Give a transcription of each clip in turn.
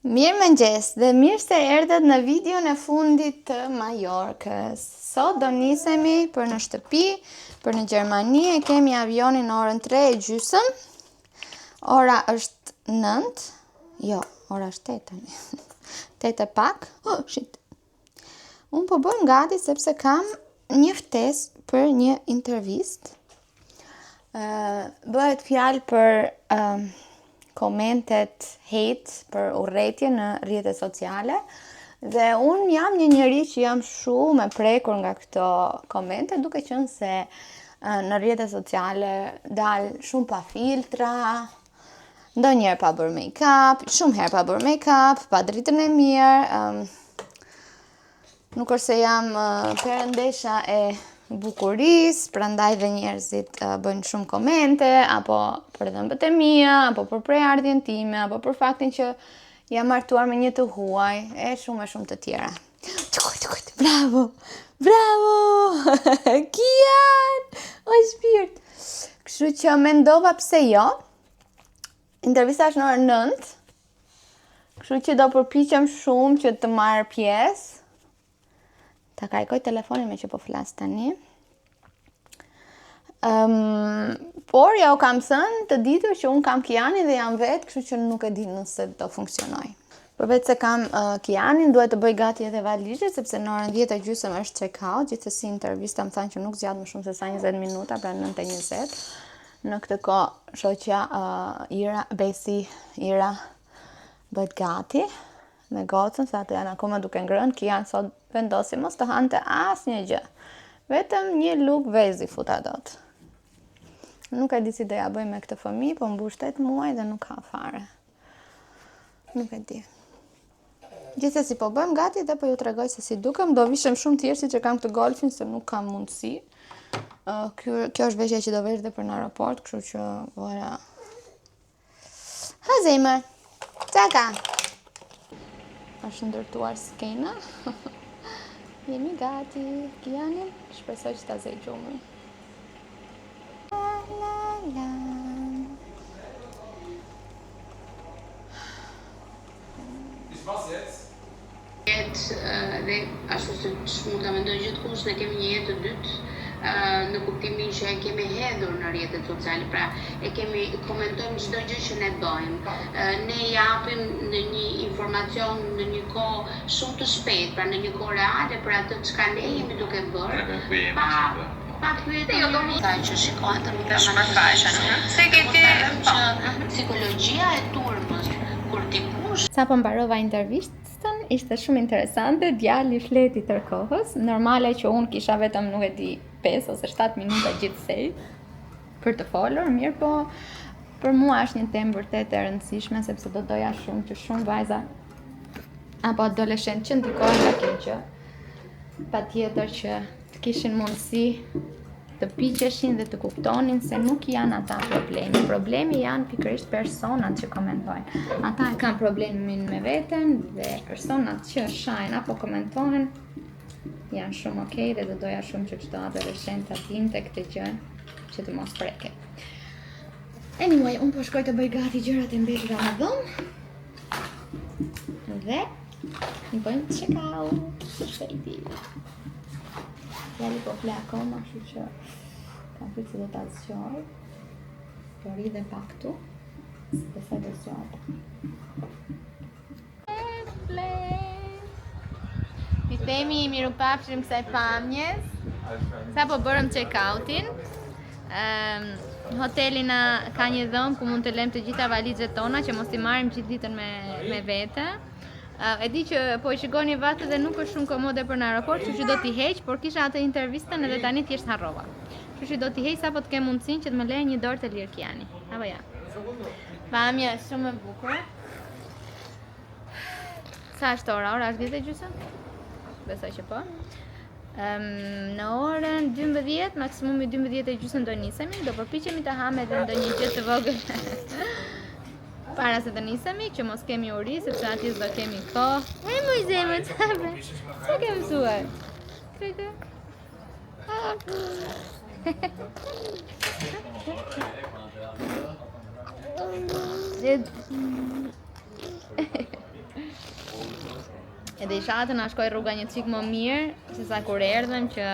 Mirëmëngjes dhe mirë se erdhët në videon e fundit të Majorkës. Sot do nisemi për në shtëpi, për në Gjermani, e kemi avionin në orën 3 e gjysëm. Ora është 9, jo, ora është 8 tani. 8 e pak. Oh, shit. Unë po bëhem gati sepse kam një ftesë për një intervistë. Uh, bëhet fjalë për uh, komentet hate, për urrejtje në rrjetet sociale. Dhe unë jam një njeri që jam shumë e prekur nga këto komente, duke qenë se uh, në rrjetet sociale dal shumë pa filtra, ndonjëherë pa bërë make-up, shumë herë pa bërë make-up, pa dritën e mirë, um, nuk është se jam uh, perëndesha e bukurisë, prandaj dhe njerëzit uh, bëjnë shumë komente, apo për dhëmbët e mia, apo për prejardhjen time, apo për faktin që jam martuar me një të huaj, e shumë e shumë të tjera. Çukut, çukut, bravo, bravo, Kian, o shpirt. Kështu që mendova pse jo, Intervista është në orën 9. Kështu që do përpiqem shumë që të marr pjesë. Ta karikoj telefonin me që po flas tani. Um, por ja u kam thënë të ditur që unë kam Kianin dhe jam vetë, kështu që nuk e di nëse do funksionoj. Përveç se kam uh, Kianin, duhet të bëj gati edhe valixhet, sepse në orën 10 e gjysmë është check-out, gjithsesi intervista më thanë që nuk zgjat më shumë se sa 20 minuta, pra 9:20. Në këtë kohë shoqja uh, Ira, Besi, Ira bëhet gati me gocën, se ato janë akoma duke ngrënë, Kian sot vendosi mos të hante asnjë gjë. Vetëm një lugë vezë i futa dot. Nuk e di si do ja bëj me këtë fëmijë, po mbush 8 muaj dhe nuk ha fare. Nuk e di. Gjithsesi po bëhem gati dhe po ju tregoj se si dukem. Do vishem shumë thjesht siç e kam këtë golfin se nuk kam mundësi. Uh, kjo, kjo është veshja që do vesh dhe për në aeroport, kështu që voilà. Ha zemër. Ça ka? Është ndërtuar skena. Jemi gati. Kianin, shpresoj që ta zë gjumi. La la la. Jetë dhe ashtu siç mund ta mendojë gjithkush, ne kemi një jetë të dytë në kuptimin që e kemi hedhur në rrjetet sociale, pra e kemi komentojmë çdo gjë që ne bëjmë. Ne japim në një informacion në një kohë shumë të shpejtë, pra në një kohë reale për atë çka ne jemi duke bërë, pa pa pyetur jo, njeri. Që shikohen të mund të shpërfaqen. Se ke ti që psikologjia e turmës kur dikush Sapo mbarova intervistën, ishte shumë interesante, djali fleti tërë kohës, normale që unë kisha vetëm nuk e di 5 ose 7 minuta gjithsej për të folur, mirë po për mua është një temë vërtet e rëndësishme sepse do doja shumë që shumë vajza apo adoleshent që ndikohen nga kjo gjë, patjetër që të kishin mundësi të piqeshin dhe të kuptonin se nuk janë ata problemi. Problemi janë pikërisht personat që komentojnë. Ata e kanë problemin me veten dhe personat që shajnë apo komentohen janë shumë okej dhe do doja shumë që çdo adoleshent ta dinte këtë gjë që të mos preket. Anyway, unë po shkoj të bëj gati gjërat e mbetura në dhomë. Dhe bëjmë check out së shpejti. Djali po fle akoma, kështu që kam frikë se do ta zgjoj. Po rri dhe pak këtu, se besoj do zgjohet. Fle. Ti themi mirupafshim kësaj pamjes. Sapo bërëm check-outin. Um, hoteli na ka një dhomë ku mund të lëmë të gjitha valixhet tona që mos i marrim gjithë ditën me me vete. Uh, e di që po i shikoni vathët dhe nuk është shumë komode për në aeroport, kështu që do t'i heq, por kisha atë intervistën edhe tani thjesht harrova. Kështu që do t'i heq sapo të kem mundësinë që të më lejë një dorë të lirë Kiani. Apo ja. Pamja është shumë e bukur. Sa është ora? Ora është 10 e gjysmë? Besoj që po. Um, në orën 12, maksimumi 12 e gjysmë do nisemi, do përpiqemi të hamë edhe ndonjë gjë të vogël. Para se të nisemi, që mos kemi uri, sepse atje s'do kemi kohë. E moj zemër, ça be? Ça ke mësuar? Kujtë? Edhe ishalla të na shkojë rruga një çik më mirë, se sa kur erdhëm që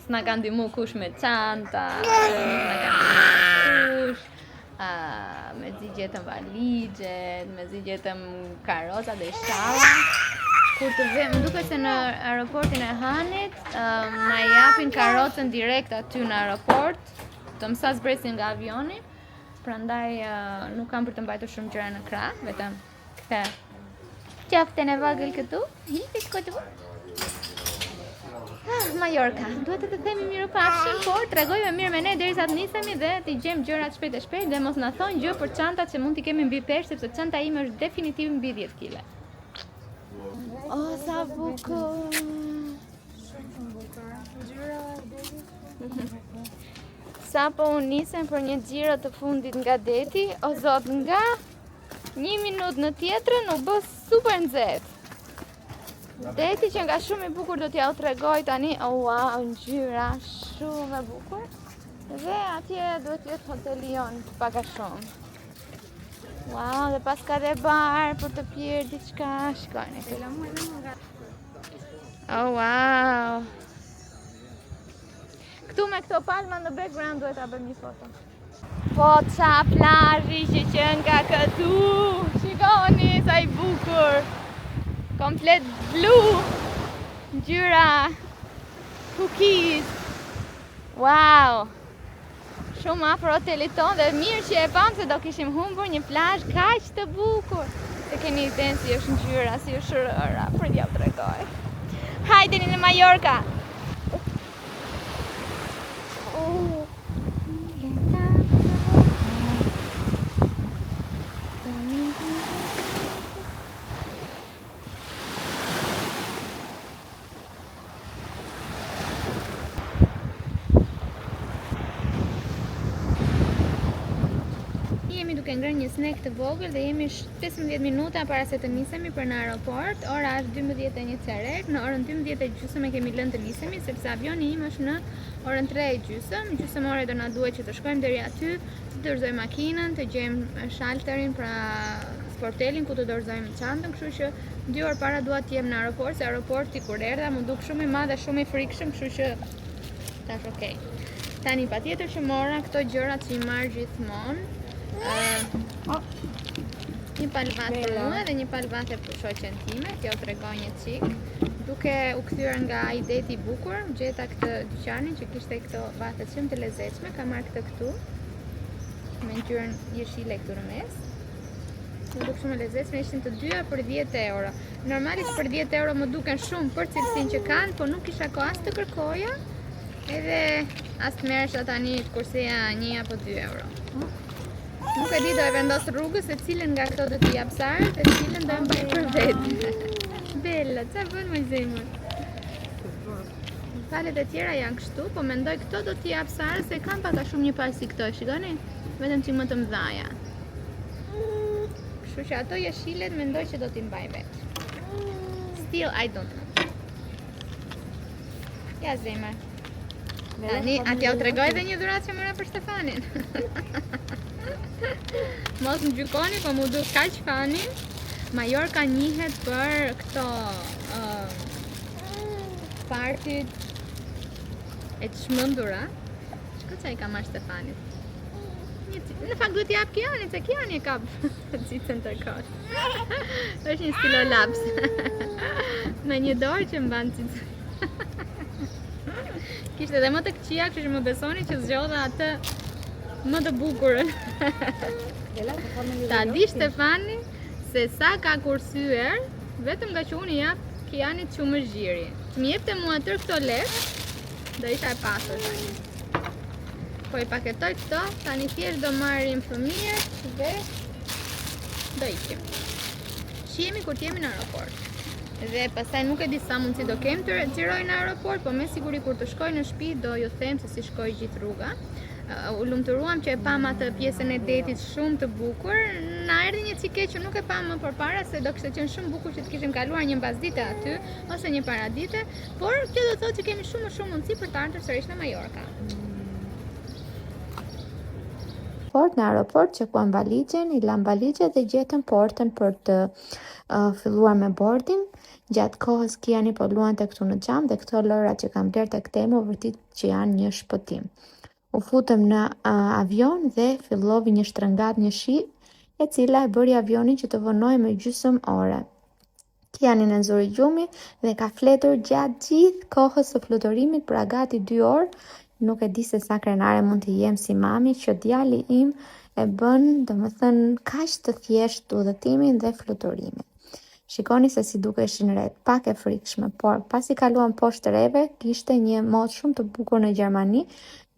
s'na ka ndihmu kush me çanta, s'na ka ndihmu kush, a, mezi gjetëm valixhet, mezi gjetëm karrocat dhe ishalla. Kur të vem, më duket se në aeroportin e Hanit, um, na japin karrocën direkt aty në aeroport, të sa zbresim nga avioni, prandaj uh, nuk kam për të mbajtur shumë gjëra në krah, vetëm këtë qoften e vogël këtu. Hipi këtu. Ah, Mallorca, duhet të të themi mirupafshim, por tregojme mirë me ne derisa të nisemi dhe t'i gjejmë gjërat shpejt e shpejt dhe mos na thonë gjë për çantat që mund t'i kemi mbi peshë sepse çanta ime është definitiv mbi 10 kg. Oh, sa bukur. Shumë bukur. Ngjyra e detit. Sapo u nisem për një xhiro të fundit nga deti, o zot nga një minutë në tjetrën u bë super nxehtë. Deti që nga shumë i bukur do t'jua tregoj tani, oh wow, ngjyra shumë e bukur. Dhe atje duhet të jetë hoteli jonë, pak a shumë. Wow, dhe paska dhe bar për të pirë diçka, shikoni. Oh wow. Këtu me këto palma në background duhet ta bëjmë një foto. Po ça plazhi që qenka këtu. Shikoni sa i bukur. Komplet blu. Ngjyra turkiz. Wow. Shumë afër hotelit tonë dhe mirë që e pamë se do kishim humbur një plazh kaq të bukur. S'e keni idenë si është ngjyra, si është rëra, për t'jua tregoj. Hajdeni në Mallorca. Jemi duke ngrënë një snack të vogël dhe jemi 15 minuta para se të nisemi për në aeroport. Ora është 12 e një çerek. Në orën 12 e gjysmë e kemi lënë të nisemi sepse avioni im është në orën 3 e gjysmë. Gjysmë ore do na duhet që të shkojmë deri aty, të dorëzojmë makinën, të gjejmë shalterin, pra sportelin ku të dorëzojmë çantën, kështu që dy orë para dua të jem në aeroport, se aeroporti kur erdha m'u duk shumë i madh dhe shumë i frikshëm, kështu që tash okay. Tani patjetër që mora këto gjërat që i marr gjithmonë. Uh, një palë vathë për mua dhe një palë vathe për shoqen time, t'jua tregoj një çik. Duke u kthyer nga ai deti i bukur, gjeta këtë dyqanin që kishte këto vathe shumë të lezetshme, kam marrë këtë këtu me ngjyrën jeshile këtu në mes. M'u duk shumë e lezetshme, ishin të dyja për 10 euro. Normalisht për 10 euro më duken shumë për cilësinë që kanë, po nuk kisha kohë as të kërkoja, edhe as të merresha tani të kurseja 1 apo 2 euro. Nuk e di do e vendos rrugës se cilën nga këto do t'i jap Sarës dhe cilën do e mbaj për vete. Bella, ça bën moj zemër? Palët e tjera janë kështu, po mendoj këto do t'i jap Sarës se kam pak a shumë një palë si këto, shikoni? Vetëm që më të mëdhaja. Kështu që ato jeshilet mendoj që do t'i mbaj vetë. Still I don't know. Ja zemër. Tani, a t'jua tregoj dhe një dhuratë që mora për Stefanin. Mos më gjykoni, po m'u duk kaq funny. Mallorca njihet për këto uh, partit e çmendura. Shiko ça i ka marrë Stefanit. Në fakt duhet t'i jap Kianit, se Kiani e ka cicën të kot. është një stilolaps. Me një dorë që mban cicën. Kishte edhe më të këqija, kështu që më besoni që zgjodha atë më të bukurën. Ta di Stefani se sa ka kursyer, vetëm nga që unë i jap Kianit qumësht gjiri. Të më jepte mua tërë këto lekë, Do isha e pasur tani. Po i paketoj këto, tani thjesht do marrim fëmijët dhe do ikim. Shihemi kur të jemi në aeroport. Dhe pastaj nuk e di sa mundësi do kem të xhiroj në aeroport, po me siguri kur të shkoj në shtëpi do ju them se si shkoi gjithë rruga. U lumturuam që e pamë atë pjesën e detit shumë të bukur. Na erdhi një çik keq që nuk e pamë më përpara se do kishte qenë shumë bukur që të kishim kaluar një mbasdite aty ose një paradite. Por kjo do të thotë që kemi shumë më shumë mundësi për të ardhur sërish në Mallorca. Port në aeroport çekuam valixhen, i lamë valixhet dhe gjetëm portën për të uh, filluar me boarding. Gjatë kohës Kiani po luante këtu në xham dhe këto lojërat që kam blerë tek Temu vërtet që janë një shpëtim. U futëm në avion dhe fillovi një shtrëngatë një shi, e cila e bëri avionin që të vonohej me gjysmë ore. Kianin e nxuri gjumi dhe ka fletur gjatë gjithë kohës së fluturimit, pra gati 2 orë. Nuk e di se sa krenare mund të jem si mami që djali im e bën, domethënë, kaq të thjeshtë udhëtimin dhe fluturimin. Shikoni se si dukeshin retë, pak e frikshme, por pasi kaluam poshtë reve, kishte një mot shumë të bukur në Gjermani,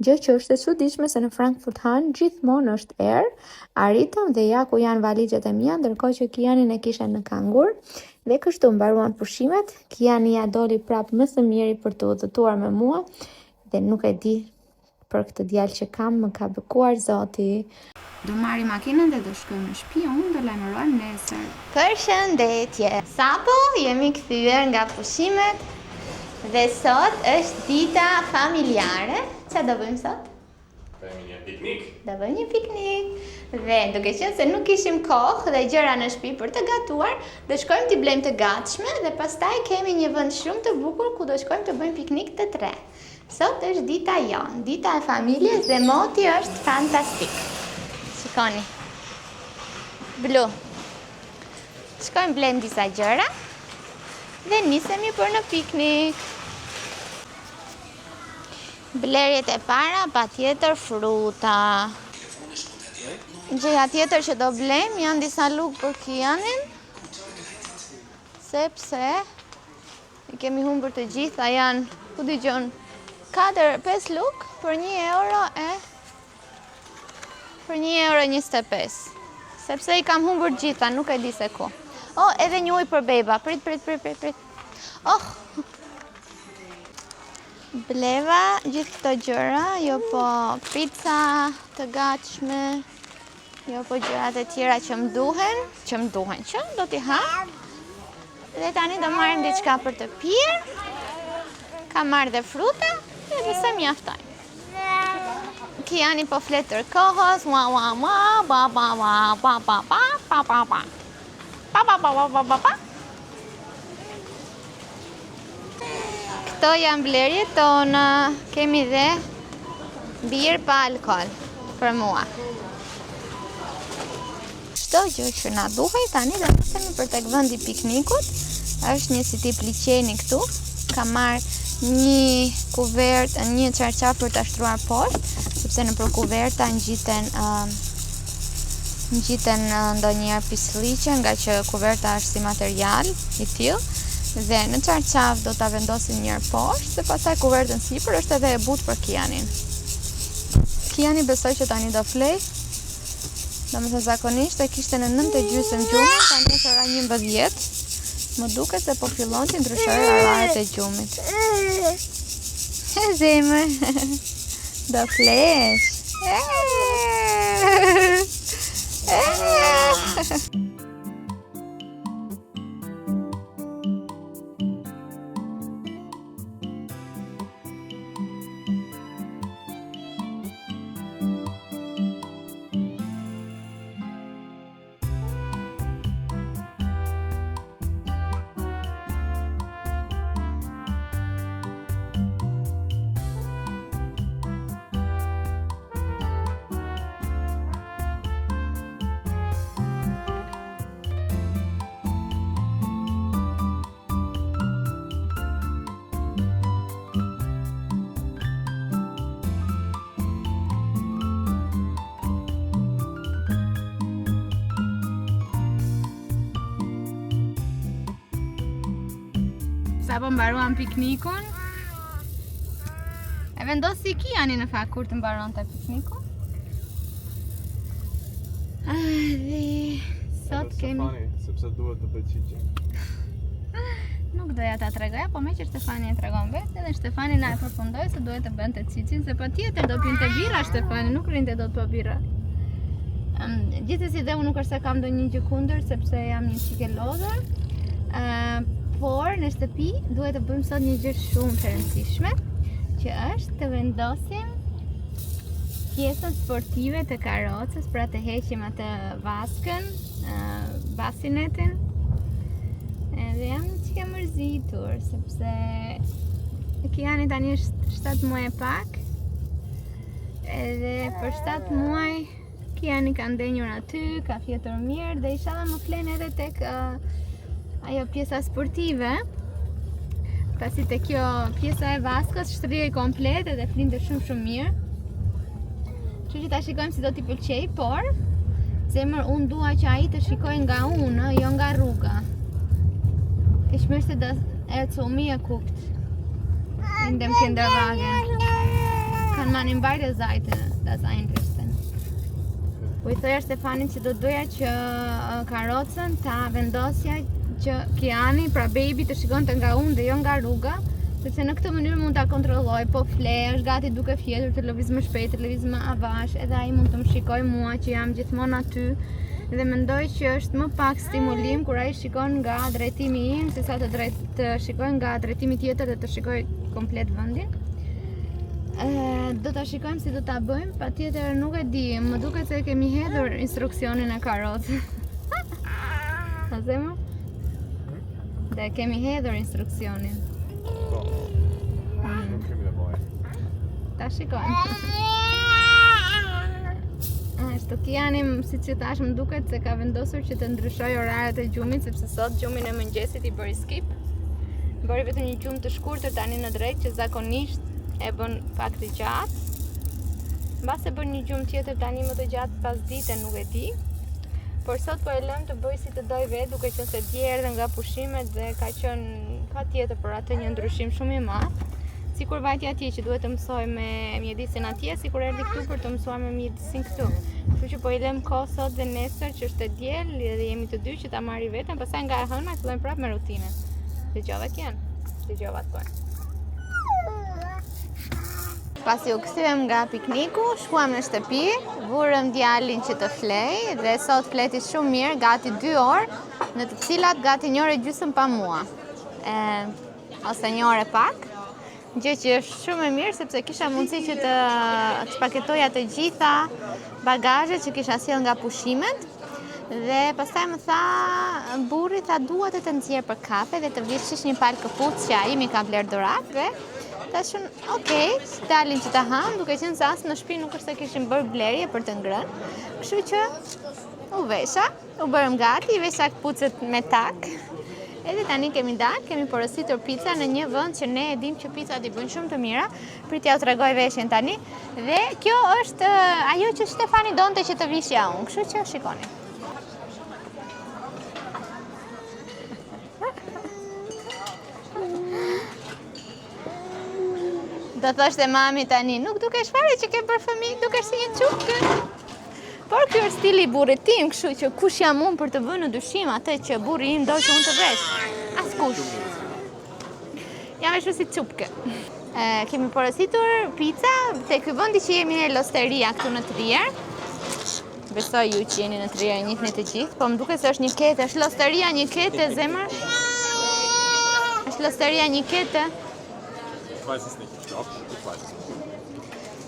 gjë që është e çuditshme se në Frankfurt Hahn gjithmonë është erë. Arritëm dhe ja ku janë valixhet e mia, ndërkohë që Kianin e kisha në kangur. Dhe kështu mbaruan pushimet. Kiani ia doli prapë më së miri për të udhëtuar me mua dhe nuk e di për këtë djalë që kam, më ka bekuar Zoti. Do marrim makinën dhe do shkojmë në shtëpi, unë do lajmërohem nesër. Përshëndetje! Sapo jemi kthyer nga pushimet dhe sot është dita familjare. Ça do bëjmë sot? Bëjmë një piknik. Do bëjmë një piknik. Dhe duke qenë se nuk kishim kohë dhe gjëra në shtëpi për të gatuar, do shkojmë t'i blejmë të gatshme dhe pastaj kemi një vend shumë të bukur ku do shkojmë të bëjmë piknik të tre. Sot është dita jonë, dita e familjes dhe moti është fantastik. Shikoni. Blu. Shkojmë blejmë disa gjëra dhe nisemi për në piknik. Blerjet e para, patjetër fruta. Gjëja tjetër që do blejmë janë disa lugë për Kianin, sepse I kemi humbur të gjitha, janë, ku di unë, 4, 5 lugë për 1 euro e për 1 euro 25. Sepse i kam humbur të gjitha, nuk e di se ku. Oh, edhe një ujë për beba, prit, prit, prit, prit, prit. Oh! Bleva gjithë këto gjëra, jo po pizza të gatshme, jo po gjërat e tjera që më duhen, që më duhen, që do t'i ha. Dhe tani do marrim diçka për të pirë. Kam marrë dhe fruta dhe besoj mjaftojnë. Kiani po flet tërë kohës, ua ua ua, ba ba ba, ba ba ba, ba ba ba. Ba ba ba ba ba ba ba. Këto janë blerjet tona. Kemi dhe birrë pa alkool për mua. Çdo gjë që na duhej, tani do nisemi për tek vendi i piknikut. Është një si tip liqeni këtu. Kam marrë një kuvertë, një çarçaf për ta shtruar poshtë, sepse nëpër kuverta ngjiten uh, ngjiten ndonjëherë pislliqe, ngaqë kuverta është si material i tillë dhe në çarçaf do ta vendosim një herë poshtë dhe pastaj kuvertën sipër është edhe e butë për Kianin. Kiani besoj që tani do flejë. Domethënë zakonisht e kishte në 9 e gjysëm gjumin, tani është ora 11. Më duket se po fillon t'i ndryshojë oraret e gjumit. E zemër, do flesh. E, e. Sapo mbaruam piknikun. E vendosi Kiani në fakt kur të mbaronte pikniku. Ah, dhe sot kemi Stefani, sepse duhet të bëj çiçin. Nuk doja ta tregoja, po meqë Stefani e tregon vetë, edhe Stefani na e përfundoi se duhet të bënte çiçin, se patjetër do pinte birra Stefani, nuk rrinte dot pa birra. Um, gjithsesi dhe unë nuk është se kam ndonjë gjë kundër, sepse jam një çikë e lodhur. Uh, por në shtëpi duhet të bëjmë sot një gjë shumë të rëndësishme, që është të vendosim pjesën sportive të karrocës, pra të heqim atë vaskën, basinetin. Edhe jam një çikë e mërzitur. mërzitur, sepse Kiani tani është 7 muaj e pak. Edhe për 7 muaj Kiani ka ndenjur aty, ka fjetur mirë dhe ishalla më flen edhe tek uh, ajo pjesa sportive. Pasi te kjo pjesa e vaskës shtrihej komplet edhe flinte shumë shumë mirë. Kështu që ta shikojmë si do t'i pëlqej, por zemër unë dua që ai të shikojë nga unë, jo nga rruga. Ich möchte dass er zu mir guckt. In dem Kinderwagen. Kann man in beide Seiten das einrichten. Po i thoja Stefanit që do doja që karrocën ta vendosja që Kiani, pra baby të shikonte nga unë dhe jo nga rruga, sepse në këtë mënyrë mund ta kontrolloj, po fle, është gati duke fjetur, të lëviz më shpejt, të lëviz më avash, edhe ai mund të më shikojë mua që jam gjithmonë aty dhe mendoj që është më pak stimulim kur ai shikon nga drejtimi im sesa të drejt të shikojë nga drejtimi tjetër dhe të shikojë komplet vendin. E, do ta shikojmë si do ta bëjmë, patjetër nuk e di, më duket se kemi hedhur instruksionin e karrocës. A zemër? Dhe kemi hedhur instruksionin. Po. Nuk kemi nevojë. Ta shikojmë. Ashtu Kiani, siç e thashë, më duket se ka vendosur që të ndryshojë oraret e gjumit, sepse sot gjumin e mëngjesit i bëri skip. Bëri vetëm një gjumë të shkurtër tani në drekë që zakonisht e bën pak të gjatë. Mbase bën një gjumë tjetër tani më të gjatë pasdite, nuk e di. Por sot po e lëmë të bëjë si të dojë vetë, duke qenë se dje erdhën nga pushimet dhe ka qenë patjetër për atë një ndryshim shumë i madh. Sikur vajti atje që duhet të mësojë me mjedisin atje, sikur erdhi këtu për të mësuar me mjedisin këtu. Kështu që po i lëmë kohë sot dhe nesër që është e diel dhe jemi të dy që ta marri veten, pastaj nga e hëna fillojmë prapë me rutinën. Dëgjova Kian? Dëgjova të Pasi u kthyem nga pikniku, shkuam në shtëpi, vurëm djalin që të flej dhe sot fleti shumë mirë, gati 2 orë, në të cilat gati një orë e gjysmë pa mua. E, ose një orë e pak, gjë që është shumë e mirë sepse kisha mundësi që të çpaketoja të gjitha bagazhet që kisha sjellë nga pushimet. Dhe pastaj më tha burri tha dua të të nxjerr për kafe dhe të vishësh një palë këpucë që ai m'i ka blerë dhuratë dhe thashë unë, ok, dalim që të hamë, duke qenë se as në shtëpi nuk është se kishim bërë blerje për të ngrënë. Kështu që u vesha, u bërëm gati, i vesha këpucët me tak. Edhe tani kemi dalë, kemi porositur pica në një vend që ne e dim që picat i bëjnë shumë të mira. Prit t'jua tregoj veshjen tani. Dhe kjo është ajo që Stefani donte që të vishja unë, kështu që shikoni. Do thoshte mami tani, nuk dukesh fare që ke bërë fëmijë, dukesh si një çupkë. Por ky është stili i burrit tim, kështu që kush jam unë për të vënë në dyshim atë që burri im do që unë të vesh? Askush. Jam veshur si çupkë. Kemi porositur pica te ky vendi që jemi në L'Osteria këtu në Trier. Besoj ju që jeni në Trier e njihni të gjithë, po më duket se është një kete, është L'Osteria një kete zemër. Është L'Osteria një kete. Ich weiß es nicht. Ich glaube, ich weiß es nicht.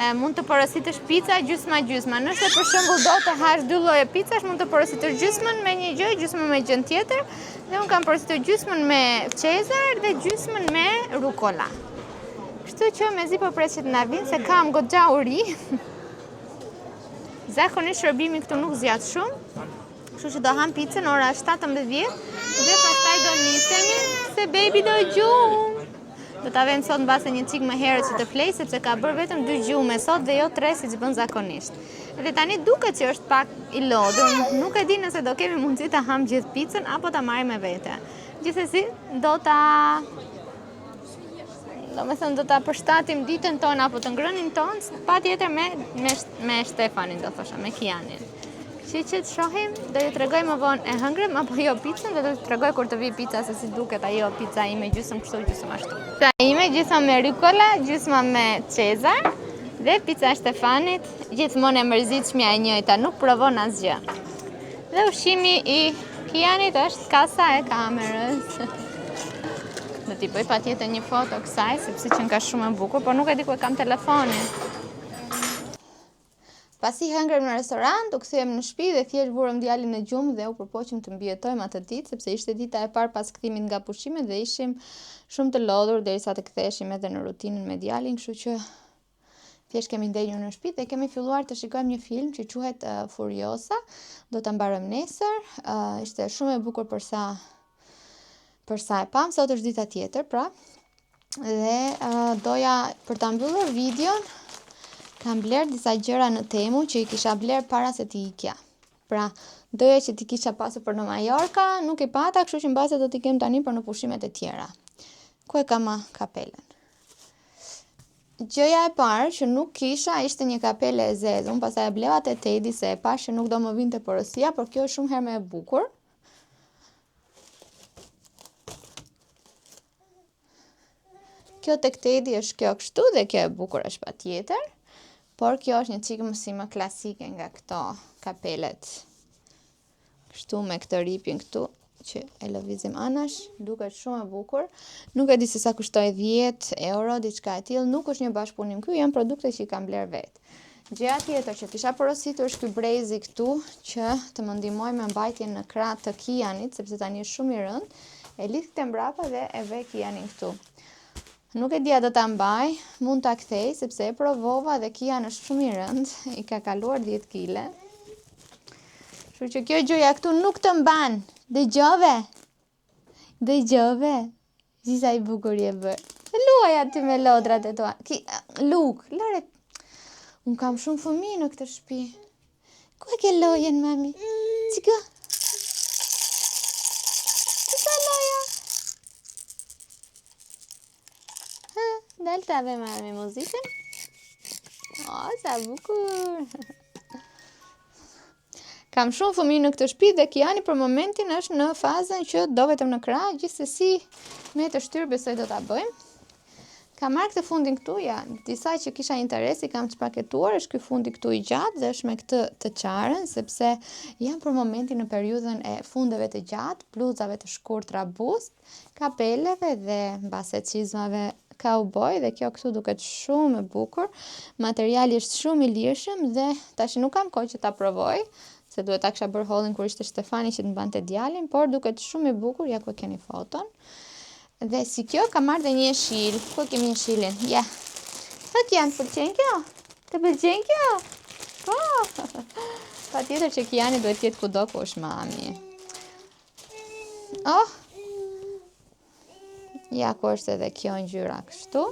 E, mund të porositësh pica gjysma gjysma. Nëse për shembull do të hash dy lloje picash, mund të porositësh gjysmën me një gjë, gjysmën me gjën tjetër. Dhe unë kam porositur gjysmën me Cezar dhe gjysmën me rukola. Kështu që mezi po pres që të na vinë se kam goxha uri. Zakonisht shërbimi këtu nuk zgjat shumë. Kështu që do ham picën ora 17 dhe pastaj do nisemi se baby do gjumë. Do ta vëmë sot mbase një çik më herët që të flej sepse ka bërë vetëm dy gjume sot dhe jo tre siç bën zakonisht. Dhe tani duket që është pak i lodhur, nuk e di nëse do kemi mundësi ta ham gjithë picën apo ta marrim me vete. Gjithsesi, do ta domethënë do ta përshtatim ditën tonë apo të ngrënin tonë, patjetër me me me Stefanin do thosha, me Kianin. Kështu që të shohim, do ju tregoj më vonë e hëngrëm apo jo picën dhe do të tregoj kur të vi pica se si duket ajo pica ime gjysmë kështu gjysmë ashtu. Pica ime gjysma me rukola, gjysma me Cezar dhe pica e Stefanit, gjithmonë e mërzitshmja e njëjta, nuk provon asgjë. Dhe ushqimi i Kianit është kasa e kamerës. Do t'i bëj patjetër një foto kësaj, sepse qenka shumë e bukur, por nuk e di ku e kam telefonin. Pasi hëngrëm në restorant, u kthyem në shtëpi dhe thjesht vurëm djalin në gjumë dhe u përpoqëm të mbijetojmë atë ditë, sepse ishte dita e parë pas kthimit nga pushimet dhe ishim shumë të lodhur derisa të ktheheshim edhe në rutinën me djalin, kështu që thjesht kemi ndenjur në shtëpi dhe kemi filluar të shikojmë një film që quhet uh, Furiosa. Do ta mbarojmë nesër. Uh, ishte shumë e bukur për sa për sa e pamë, sot është dita tjetër, pra. Dhe uh, doja për ta mbyllur videon, kam blerë disa gjëra në Temu që i kisha blerë para se të ikja. Pra, doja që t'i kisha pasur për në Mallorca, nuk i pata, kështu që mbase do t'i kem tani për në pushimet e tjera. Ku e kam kapelen? Gjëja e parë që nuk kisha ishte një kapele e zezë. Unë pastaj e bleva te Tedi se e pashë që nuk do më vinte porosia, por kjo është shumë herë më e bukur. Kjo tek Tedi është kjo kështu dhe kjo e bukur është patjetër, por kjo është një çikë më si më klasike nga këto kapelet. Kështu me këtë ripin këtu që e lëvizim anash, duket shumë e bukur. Nuk e di se sa kushtoi 10 euro, diçka e tillë, nuk është një bashkëpunim ky, janë produkte që i kam blerë vetë. Gjëja tjetër që kisha porositur është ky brezi këtu që të më ndihmojë me mbajtjen në krah të Kianit, sepse tani është shumë i rëndë. E lidh këtë mbrapa dhe e vë Kianin këtu. Nuk e di a do ta mbaj, mund ta kthej sepse e provova dhe Kian është shumë i rëndë, i ka kaluar 10 kg. Kështu që kjo gjëja këtu nuk të mban. Dëgjove? Dëgjove? Si sa i bukur je bërë. Luaj aty me lodrat e tua. Ki, Luk, lëre. Unë kam shumë fëmijë në këtë shtëpi. Ku e ke lojën, mami? Çiko? Ku ka loja? Ha, dal ta vë mami muzikën. O, sa bukur. Kam shumë fëmijë në këtë shtëpi dhe Kiani për momentin është në fazën që do vetëm në krah, gjithsesi me të shtyrë besoj do ta bëjmë. Kam marrë këtë fundin këtu, ja, disa që kisha interes i kam çpaketuar, është ky fundi këtu i gjatë dhe është me këtë të çarën, sepse jam për momentin në periudhën e fundeve të gjatë, bluzave të shkurtra bust, kapeleve dhe mbase çizmave kauboj dhe kjo këtu duket shumë e bukur. Materiali është shumë i lirshëm dhe tash nuk kam kohë që ta provoj, se duhet ta kisha bërë haul-in kur ishte Stefani që të mbante djalin, por duket shumë i bukur, ja ku e keni foton. Dhe si kjo kam marrë dhe një jeshil. Ku e kemi jeshilin? Ja. Ha Kian, të pëlqen kjo? Të pëlqen kjo? Po. Patjetër që Kiani duhet të jetë kudo ku është mami. Oh! Ja ku është edhe kjo ngjyra kështu.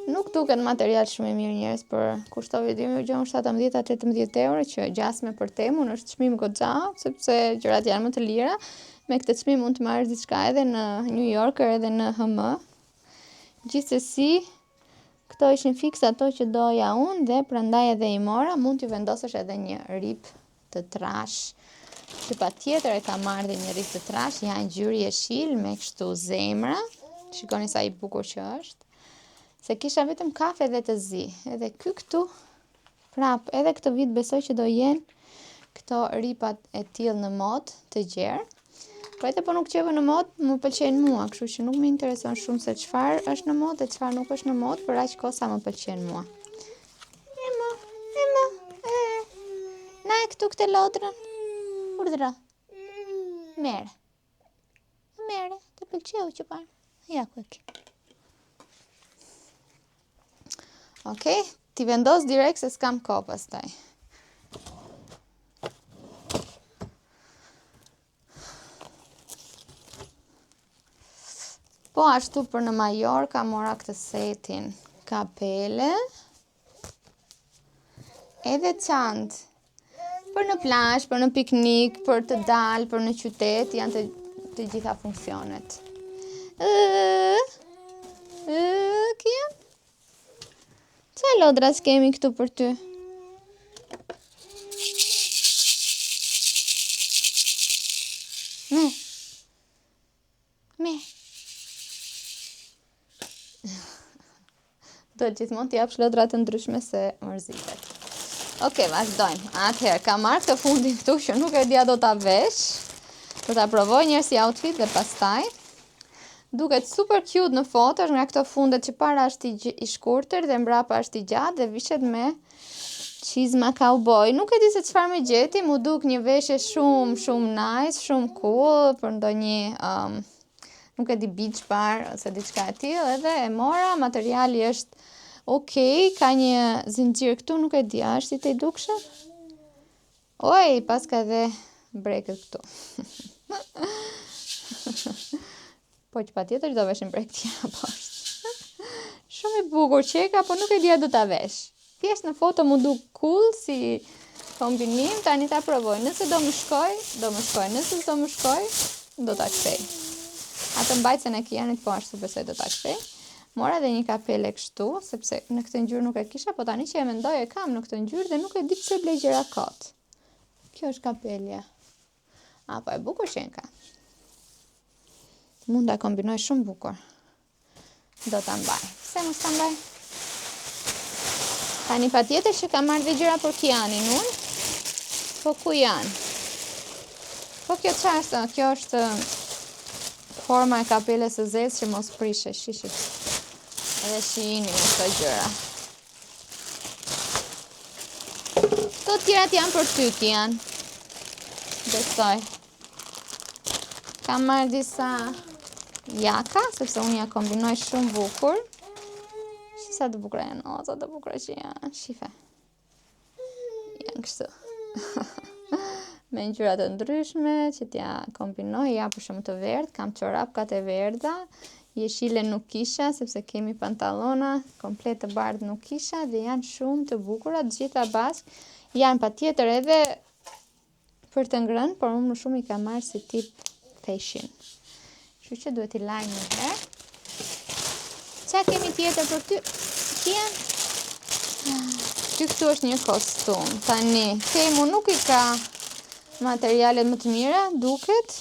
Nuk duket material shumë i mirë njerëz, por kushtoi 17 a 18 euro që gjasme për Temun është çmim goxha, sepse gjërat janë më të lira. Me këtë çmim mund të marrësh diçka edhe në New Yorker edhe në H&M. Gjithsesi, këto ishin fiks ato që doja unë dhe prandaj edhe i mora, mund t'i vendosësh edhe një rip të trash që patjetër e kam marrë dhe një rrip të trash, ja ngjyrë jeshil me kështu zemra. Shikoni sa i bukur që është. Se kisha vetëm kafe dhe të zi. Edhe ky këtu, prap, edhe këtë vit besoj që do jenë këto ripat e tillë në modë të gjerë. Po edhe po nuk qenë në modë, më pëlqejnë mua, kështu që nuk më intereson shumë se çfarë është në modë dhe çfarë nuk është në modë, për aq kohë sa më pëlqen mua. Emo, emo, e. Na e këtu këtë lodrën. Urdhëro. Merre. Merre, të pëlqeu që parë. Ja ku e ke. Okej, t'i vendos direkt se s'kam kohë pastaj. Po ashtu për në Majorka mora këtë setin kapele edhe çantë për në plazh, për në piknik, për të dalë, për në qytet, janë të, të gjitha funksionet. Ë, ë, Kian? Ça lodrash kemi këtu për ty? Me. Me. Duhet gjithmonë t'i japsh lodra të ndryshme se mërzitet. Okej, vazhdojmë. Atëherë, kam marrë këtë fundin këtu që nuk e di a do ta vesh. Do ta provoj njëherë si outfit dhe pastaj. Duket super cute në foto, është nga këto fundet që para është i, i shkurtër dhe mbrapa është i gjatë dhe vishet me çizma cowboy. Nuk e di se çfarë më gjeti, m'u duk një veshje shumë shumë nice, shumë cool për ndonjë um, nuk e di beach bar ose diçka e tillë, edhe e mora, materiali është ok, ka një zinxhir këtu, nuk e di, a është i tejdukshëm? Oj, paska edhe brekët këtu. po që patjetër do veshin brekë tjera poshtë. Shumë i bukur qeka, po nuk e di a do ta vesh. Thjesht në foto m'u duk cool si kombinim, tani ta provoj. Nëse do më shkoj, do më shkoj. Nëse s'do më shkoj, do ta kthej. Atë mbajtësen e Kianit po ashtu besoj do ta kthej. Mora edhe një kapele kështu, sepse në këtë ngjyrë nuk e kisha, po tani që e mendoj e kam në këtë ngjyrë dhe nuk e di pse blej gjëra kot. Kjo është kapelja. A, po e bukur qenka. Mund ta kombinoj shumë bukur. Do ta mbaj. Pse mos ta mbaj? Tani patjetër që kam marrë dhe gjëra për Kianin unë. Po ku janë? Po kjo ça është? Kjo është forma e kapeles së zezë që mos prishe, shishit. Edhe shihini me këto gjëra. Këto tjerat janë për ty, Kian. Besoj. Kam marrë disa jaka, sepse unë ja kombinoj shumë bukur. Shi sa të bukura janë, o, sa të bukura që janë, shife. Janë kështu. Me ngjyra të ndryshme që t'ja kombinoj, ja për shembull të verdhë, kam çorapkat e verdha, jeshile nuk kisha sepse kemi pantallona komplet të bardhë nuk kisha dhe janë shumë të bukura të gjitha bashkë. Janë patjetër edhe për të ngrënë, por unë më shumë i kam marrë si tip fashion. Kështu që duhet t'i laj një herë. Ça kemi tjetër për ty? Kian? Ky këtu është një kostum. Tani, Temu nuk i ka materialet më të mira, duket.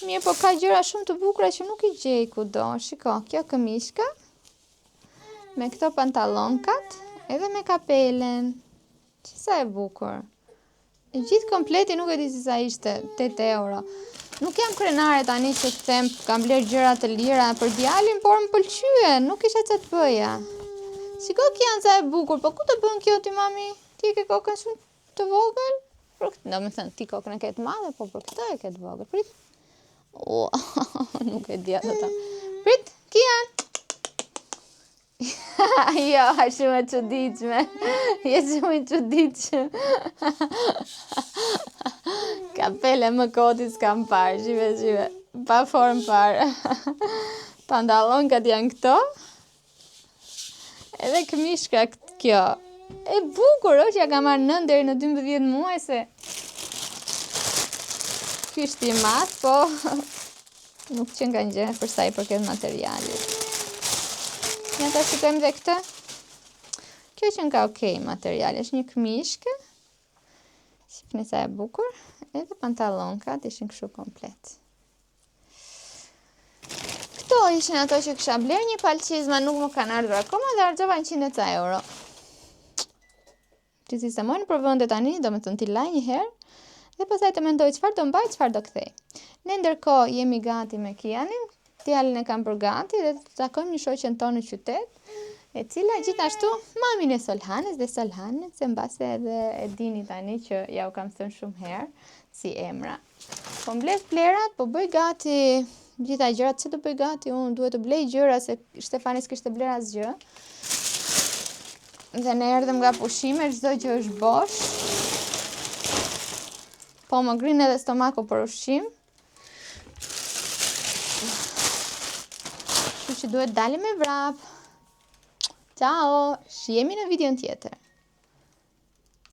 Mirë, po ka gjëra shumë të bukura që nuk i gjej kudo. Shiko, kjo këmishka me këto pantallonkat edhe me kapelen. Që sa e bukur. E gjithë kompleti nuk e di se sa ishte, 8 euro. Nuk jam krenare tani që të them kam blerë gjëra të lira për djalin, por më pëlqyen, nuk kisha ça të bëja. Shiko Kian sa e bukur, po ku të bën kjo ty mami? Ti e ke kokën shumë të vogël? Për këtë, domethënë, ti kokën e ke të madhe, po për këtë e ke të vogël. Prit. O, nuk e di atë ta. Prit, Kian. Jo, është shumë e çuditshme. Je shumë i çuditshëm. Kapele më koti s'kam parë, shife, shife. Pa formë parë. Pantallonkat janë këto. Edhe këmishka kjo. E bukur është, ja kam marrë 9 deri në 12 muaj se ky është i madh, po Nuk qenka gjë për sa i përket materialit. Ja ta shikojmë dhe këtë. Kjo qenka okej materiali, është një këmishkë. Shifni sa e bukur. Edhe pantallonkat ishin kështu komplet. Këto ishin ato që kisha blerë një palë çizma nuk më kanë ardhur akoma dhe harxhova 100 e ca euro. T'i sistemoj nëpër vende tani, domethënë t'i laj një herë, dhe pastaj të mendoj çfarë do mbaj, çfarë do kthej. Ne ndërkohë jemi gati me Kianin, djalin e kam bërë gati dhe të takojmë një shoqen tonë në qytet, e cila gjithashtu mamin e Solhanës dhe Solhanën, se mbase edhe e dini tani që ja u kam thënë shumë herë si emra. Po mbledh plehrat, po bëj gati gjitha gjërat, që të bëj gati unë, duhet të blej gjëra se Shtefani s'kishte blerë asgjë. Dhe ne erdhëm nga pushime, çdo gjë është bosh. Po më grin edhe stomaku për ushqim. Kështu që duhet dalim me vrap. Ciao, shihemi në videon tjetër.